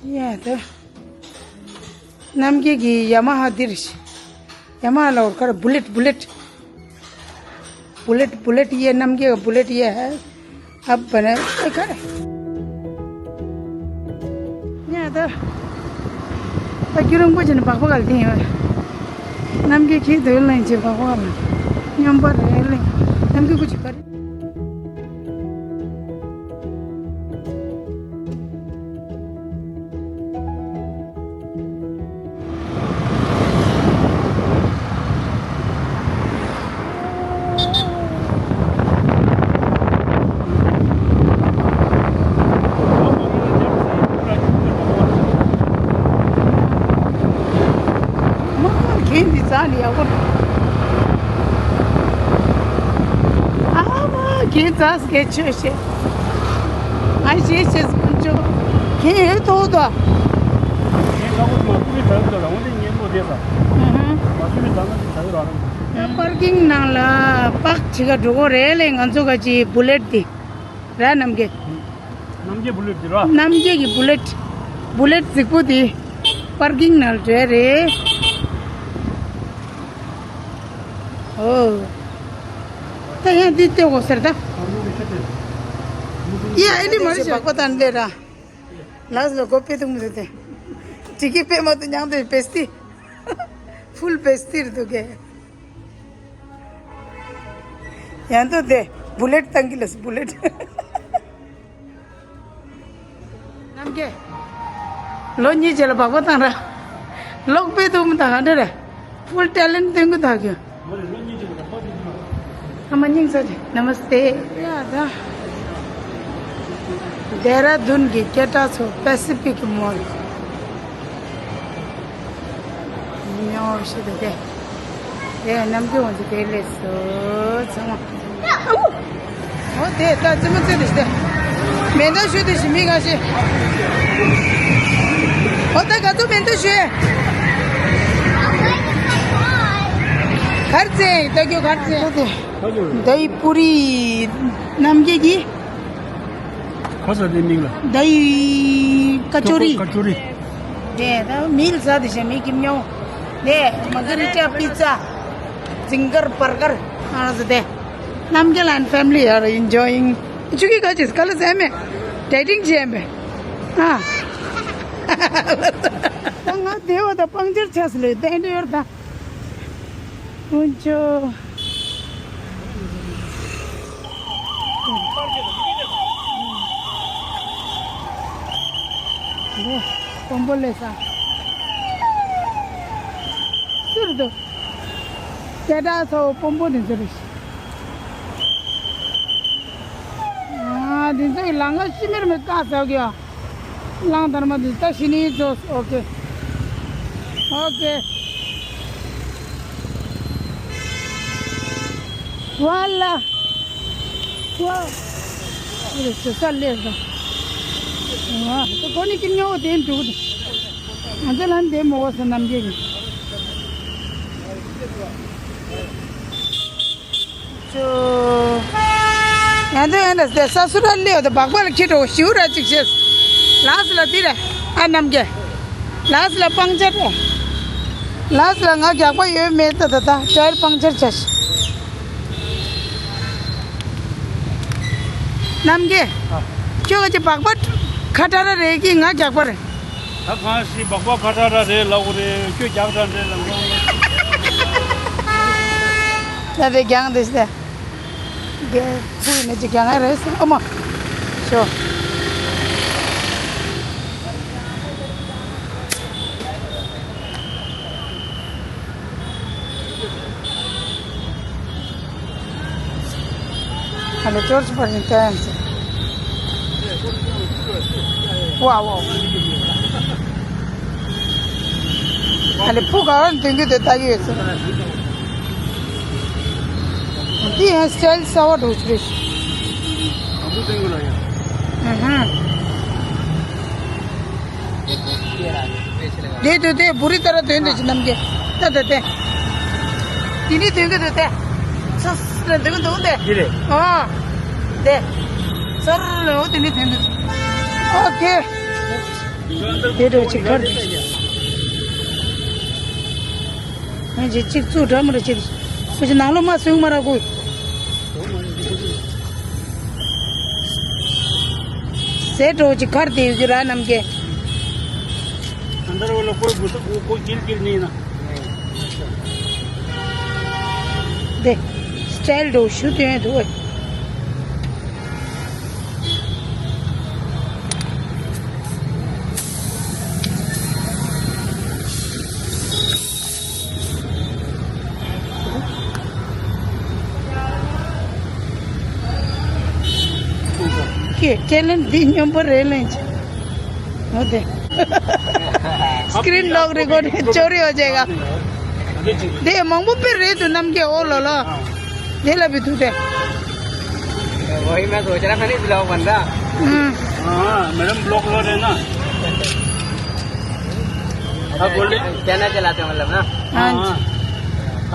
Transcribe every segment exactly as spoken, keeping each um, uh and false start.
ཡ་ད། རྣམ་རྒྱལ་གྱི་ཡ་མ་ཧ་འདིར། ཡ་མ་ཧ་ལ་འོར་ཁར་བུ་ལེད་བུ་ལེད། བུ་ལེད་བུ་ལེད་ཡེ། རྣམ་རྒྱལ་བུ་ལེད་ཡེ། ཨབ་བ་ན་ཨེ་ཁར། ཡ་ད། ད་རྒྱུ་རིང་པོ་བྱས་ནས་སྦག་སྦག་ག་ལ་བསྟན་ཡོད། རྣམ་རྒྱལ་ཁྱེད་དོལ་གླིང་བྱས་སྦག་སྦག་ག་ལ། མཉམ་པ་རེད་གླིང་། རྣམ་རྒྱལ་ཀུ་ཅི་ག་རེད། མ་གན་འདི་རྩ་ནི་ཡག་པོ་འདུག་ཨ་མ་གན་རྩ་སྐད་ཆོད་བཤད། ཨ་ཤེས་ཤེས་ཀུན་ཆོ་གན་ཡོད་ཐོག་ཏུ། གན་ཁ་པོ་མ་ཀུ་རི་དྲག་ཏུ་ལ་འོན་ཏེ་ཉེན་པོ་དེ་ས། ཨ་ཧ། མ་ཀུ་རི་དྲག་ན་དེ་དྲག་ར། པར་ཀིང་ནང་ལ་པག་ཅིག་ག་འགྲོ་གོ་རེད་ལེ། ང་ཚོ་ག་ཅི་བུ་ལེད་དེ་ར་རྣམ་རྒྱལ། རྣམ་རྒྱལ་བུ་ལེད་དེ་ར། རྣམ་རྒྱལ་གྱི་བུ་ལེད། བུ་ལེད་རྫིག་པོ་དེ་པར་ཀིང་ནང་ལ་འདྲེ་རེད། ཨོ། ད་ཡང་འདི་ལྟོས་གོ་ཟེར་ད། ཡ་ཨེ་འདི་མ་རེད་ཤག་སྦག་སྦག་བཏང་ལེ་ར། ལགས་ལ་སྒོ་ཕྱེ་ཐུབ་མི་འདུག་སྟེ། ཅི་གི་ཕྱེ་མ་ཐུབ་མྱང་དེ་བེ་སི་ཊི། ཕུལ་བེ་སི་ཊི་རེད་འདུག་གས། ཡང་དུ་དེ་བུ་ལེད་བཏང་གི་ལ་སི་བུ་ལེད། རྣམ་རྒྱལ། ལོ་གཉིས་རྗེས་ལ་སྦག་སྦག་བཏང་ར། ལོག་པའི་ཐུག་མི་དང་ག་འདྲ་རེད། ཕུལ་ཊེ་ལེན་ཊི་སྟོན་གི་ད་གི། ཨ་མ་སྙིང་ས་ཅིག་ནམ་སྟེ། ཡ་ད། ལྡེ་ར་ལྡུན་གྱི་སྐད་གྲགས་ཚོ་པེ་སི་ཕིག་མོལ། ཉོ་ཤི་དེ་དེ། དེ་རྣམ་རྒྱལ་ང་ཚོ་དེ་ལས་སོ་ཚང་མ། ཨོ་དེ་ད་ཙི་མ་ཙི་དེ་ཤི་དེ། མེ་མདའ་ཞུ་དེ་ཤི་མི་ག་ཤི། ཨོ་ད་ག་ཚོད་མེ་མདའ་ཞུ། གར་ཙེ་ད་ཀྱོ་གར་ཙེ། དེ་ཡི་པུ་རི་རྣམ་རྒྱལ་གྱི། གོ་ས་དེ་མིང་ལ། དེ་ཡི་ཀ་ཅོ་རི། ཀ་ཅོ་རི། དེ་ད་མིལ་ས་དེ་ཤི་མི་ཀིམ་ཉོ། དེ་མ་ག་རི་ཊ་པི་ཛ། ཛིང་གར་བར་གར། ཨ་ཟེ་དེ། རྣམ་རྒྱལ་and family are enjoying. ཆུ་གི་ག་ཅིས་ག་ལ་ཟེ་མེ། ཌེ་ཊིང་བྱེད་མེ། ཨ། ད་ང་དེ་བ་ད་པང་ཆེར་ཆས་ལེ་དེ་འདྲ་ཡོད་ད། ཀུན་ཆོ། དེ་དཔོན་པོ་ལས་ས། ཟུར་དུ། སྐད་གྲགས་ཚ་བོ་དཔོན་པོ་དེ་ཚོ་རེད། ཨ་དེ་ཚོ་ཡི་ལང་ཀ་ཤི་མེར་མེ་ཀ་ཟ་གི་ཡ། གླང་དར་མ་དེ་ད་ཤི་ནི་ཚོ། ཨོ་ཀེ། ཨོ་ཀེ། ཝ་ལ། ཝ། ཨོ་རེ་ས་ལེ་ཟ། ཝ་ད་གོ་ནི་ཀི་ཉོ་དེ་འདུག་ང་ཚོ་ལ་འདི་མོ་བ་ས་རྣམ་རྒྱལ་གྱི། ཅོ། ཡང་དུ་ཡང་ལ་སྟེ་ས་སུ་ར་ལེའོ་ད་སྦག་སྦག་ལ་ཁྱེད་འགྲོ་ཞིའུ་ར་ཅིག་བྱས། ལགས་ལ་འདི་རེད་ཨ་རྣམ་རྒྱལ། ལགས་ལ་པང་ཆར་རེད། ལགས་ལ་ང་རྒྱག་པ་ཡོད་མེད་ད་ད་ད་ཊ་ཡར་པང་ཆར་བྱས། རྣམ་རྒྱལ། ཨ། ཁྱོད་ཀྱི་སྦག་སྦག་ཁ་ཏ་ར་རེད་ཀི་ང་རྒྱག་པ་རེད། ད་གང་ཞིག་སྦག་སྦག་ཁ་ཏ་ར་རེད་ལབ་དགོས་རེད། ཁྱོད་རྒྱག་གྲ་འདྲེ་ལབ་དགོས། ད་དེ་རྒྱང་དེ་ཤི་དེ། དེ་ཚུགས་ནས་ཅིག་རྒྱང་ང་རེད་ཟེར་ཨོ་མ། ཤོ། ཨ་ལེ་ཅོར་ཅི་པར་ནི་ཏན་ཙི། ཝའོ་ཝའོ། ཨ་ལེ་ཕུ་ག་བ་འདོན་གི་དེ་ལྟ་གི་ཡོད་ཟེར། འདི་ཡང་སི་ཊའིལ་གསར་བ་འགྲོ་ཆུ་རེད། ཨ་ཧ། དེ་དུ་དེ་བུ་རི་ཏ་ར་དོན་དུ་ཅི་ནམ་གྱི་ད་དེ་དེ། དེ་ནི་དོན་གི་དུ་དེ། སོ་སོ་ལ་དོན་གི་དུ་དེ། འདི་རེད། ཨ། དེ། སོར་ལ་འོ་དེ་ནི་དོན་དུ། ཨོ་ཁེ། དེ་འགྲོ་ཅི་གར་དུ་ཅི། ང་ཅི་གཅིག་བཙུགས་འདྲ་མི་འདྲ་ཅི། ཁོ་ཅི་ནང་ལོ་མ་སོང་མ་ར་གོ། ཟེར་འགྲོ་ཅི་གར་དེ་ཡོད་ར་ནམ་གྱི། अंदर वाला कोई घुस वो कोई गिर गिर नहीं ना। दे स्टाइल दो शूट हैं दो। ཁྱེད་ཁྱེད་ལན་འདི་སྙོམས་པོ་རེད་ལན་ཅི། ཨོ་དེ། स्क्रीन लॉक रिकॉर्ड चोरी हो जाएगा। དེ་མང་པོ་དཔེ་རེད་འདུག་ནམ་མཁའི་འོག་ལ་ལ། དེ་ལ་བི་འདུག་དེ། वही मैं सोच रहा था, नहीं ब्लॉक बन रहा। हम्म। हाँ, मैडम, ब्लॉक हो रहे ना। आप बोल रहे हैं? कैमरा चलाते हो मतलब ना? हाँ। हाँ, हाँ।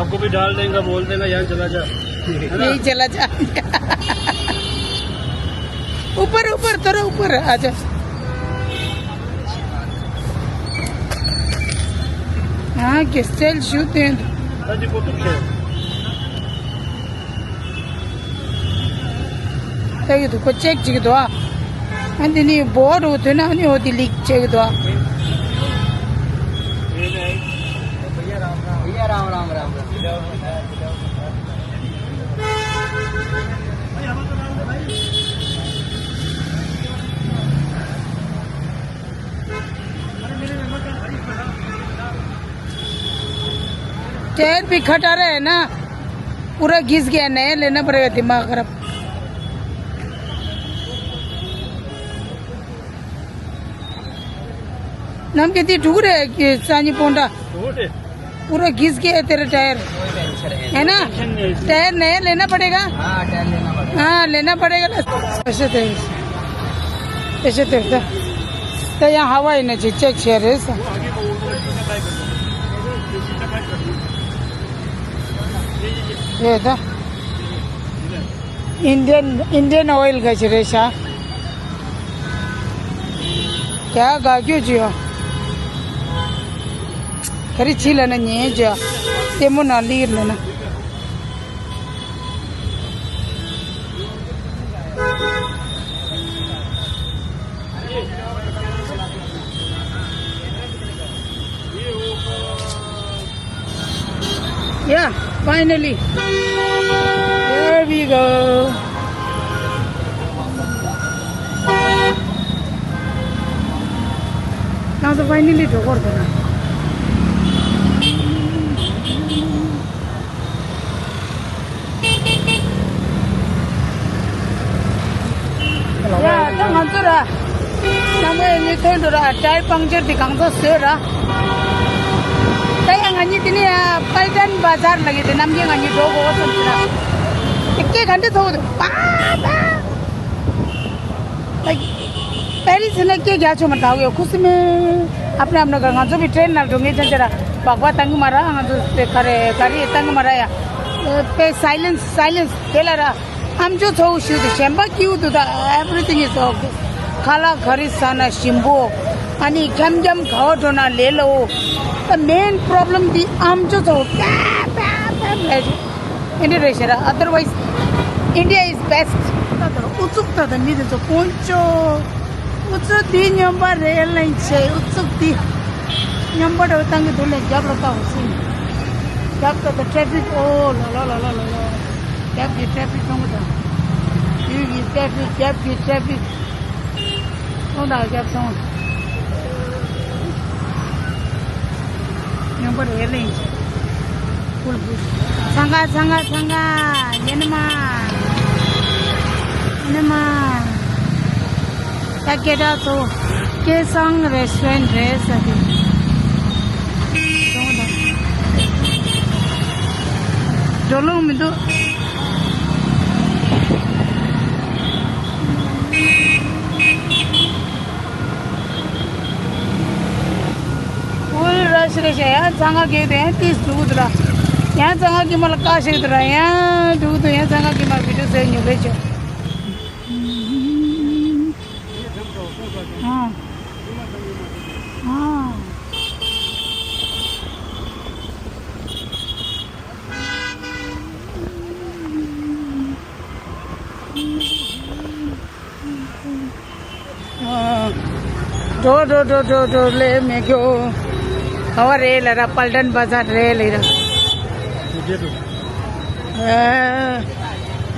आपको भी डाल देंगे, बोल देना, यहाँ चला जा। है ना? यही चला जा। ऊपर, ऊपर, थोड़ा ऊपर आ जा। हाँ, कैसे चल शूट हैं। हाँ जी, वो तो है। ལྟ་གི་འདུག་ཁོ་ཅེག་བྱེད་ཀྱི་འདུག་ཨ། ཨ་འདི་ནི་བོ་རུ་ཐོན་ན་ཨ་ནི་འོ་དེ་ལིག་བྱེད་ཀྱི་འདུག་ཨ། भैया राम राम राम राम। टायर भी खटा रहा है ना, पूरा घिस गया, नया लेना पड़ेगा, दिमाग खराब। नमके ती ठुक रहे कि सानी पोंडा। पूरा घिस गया है तेरा टायर, है ना? टायर नया लेना पड़ेगा। हाँ, टायर लेना पड़ेगा। हाँ, लेना पड़ेगा ना। ऐसे थे, ऐसे थे। तो, तो यहाँ हवा ही नहीं, चेक शेयर है सर। ये था। Indian, Indian oil ག་ཅི་རེད་ཤག་ཡ་ག་རྒྱུ་ཅི་ཡོད། ག་རེ་བྱིས་ལ་ན་ཉན་ཅི་ཡོད། ལྟད་མོ་ན་ལིར་ལ་ན། Yeah, finally. Here we go. Now the finally to work. ཡ། ད་ང་ཚོ་ར། ནམ་མཁའི་ནི་ཐོན་འགྲོ་ར། ཊའེར་པང་ཅར་དེ་གང་ཚོ་བཟོས་ར། ད་ཡ་ང་གཉིས་དེ་ནས་ཡ་པལ་ཊན་བ་ཛར་ལ་གི་དེ་ནམ་རྒྱུན་ང་གཉིས་འགྲོ་དགོས་བསམ་ཟེར་ར། དེ་སྐད་ག་འདྲ་ཐོག་འདུག་པ་པ། ད་པེ་རི་སི་ན་སྐད་རྒྱག་ཆོག་མ་ཐག་ཡོད་ཁུ་སི་མེ། ཨབ་ན་ཨབ་ན་ག་ང་ཚོ་བི་ཊེན་ནང་འགྲོ་ངེས་ཅན་ཅན་ར་སྦག་སྦག་བཏང་གི་མ་ར། ང་ཚོ་དེ་ག་རེ་ག་རེ་བཏང་གི་མ་ར་ཡ། པེ་སའི་ལེན་སི་སའི་ལེན་སི་དེ་ལ་ར། ཨམ་ཅོག་ཚ་བོ་ཞུ་དུ་གཞན་པ་སྐྱིད་པོ་འདུག་ད་everything is okay། ཁ་ལག་ག་རེ་ཟ་ན་ཞིམ་པོ། ཨ་ནི་འཁྱམ་འཁྱམ་ག་བ་འགྲོ་ན་ལས་སླ་བོ། The main problem དེ་ཨམ་ཅོག་ཚ་བོ་པེ་པེ་པེ་རེད། ཨེ་འདྲ་རེད་ཤག་ར། Otherwise India is best། ད་ད་ཨུ་ཚུགས་ད་ད་མི་དེ་ཚོ་དཀོན་མཆོག་ཨུ་ཚུགས་འདི་སྨྱོན་པ་རེད་ལན་ཆེ་ཨུ་ཚུགས་འདི། སྨྱོན་པ་འདྲ་བོ་བཏང་གི་འདུག་ལས་རྒྱབ་ལ་ལྟ་བ་སྲིད། རྒྱབ་ལྟ་ད་ཊེ་ཕིག་ཨོ་ལ་ལ་ལ་ལ་ལ་ལ། རྒྱབ་ཀྱི་ཊེ་ཕིག་མཐོང་གི་དང་། ཡུལ་གྱི་ཊེ་ཕིག་རྒྱབ་ཀྱི་ཊེ་ཕིག་མཐོང་དང་རྒྱབ་མཐོང་། སྨྱོན་པ་རེད་ལན་ཆེ། ཚང་ག་ཚང་ག་ཚང་ག། ཡེ་ནི་མ། ཡེ་ནི་མ། ད་སྐད་གྲགས་ཚོ། སྐལ་བཟང་རེ་སི་ཊོ་རེན་ཊི་རེད་ཟེར་གི། འགྲོ་ལོང་མི་འདུག་ཕུལ་ར་ཤི་རེ་ཤ་ཡང་ཚང་ང་གེ་དེ་ཡང་ཏིས་འགྲོ་གི་འདུག་ར། ཡང་ཚང་ང་གི་མ་ལ་ཀ་ཤེ་གི་འདུག་ར། ཡང་འགྲོ་གི་འདུག་ཡང་ཚང་ང་གི་མ་བི་ཌིའོ་ཟེར་ཉོ་གི་ཆོག་ཨ། ཨ། འགྲོ་འགྲོ་འགྲོ་འགྲོ་འགྲོ་ལེ་མེ་གྱོ། ག་བ་རེད་ལ་ར་པལ་ཏན་བ་ཛར་རེད་ལེ་ར།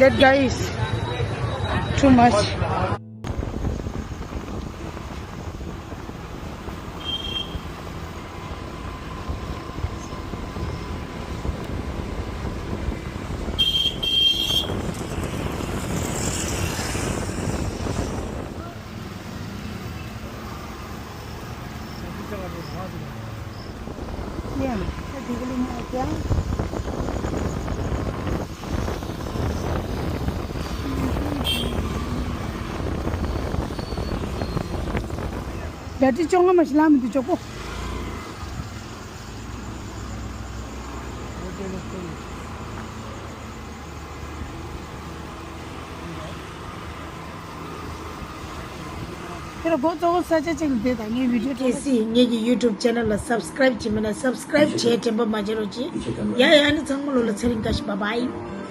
That guy is too much. བེ་ཊི་རི་བཅོ་ལྔ་མ་ཞིག་ལངས་མི་འདུག་ཅོག་པོ། ཁྱེད་རང་མགོ་གཙོ་བོ་ས་ཆ་གཅིག་ལ་བསྡད་དང་ངའི་བི་ཌིའོ་གལ་སྲིད་ངེད་ཀྱི་ཡུ་ཊུབ་ཆེ་ནལ་ལ་སབ་སི་ཀ་རེབ་བྱེད་མེད་ན་སབ་སི་ཀ་རེབ་བྱས་དྲན་པ་མ་བརྗེད་རོགས་གྱིས། ཡ་ཡ་ནི་ཚང་མ་ལོ་ལ་ཚེ་རིང་བཀྲ་ཤིས། བཱའི་བཱའི།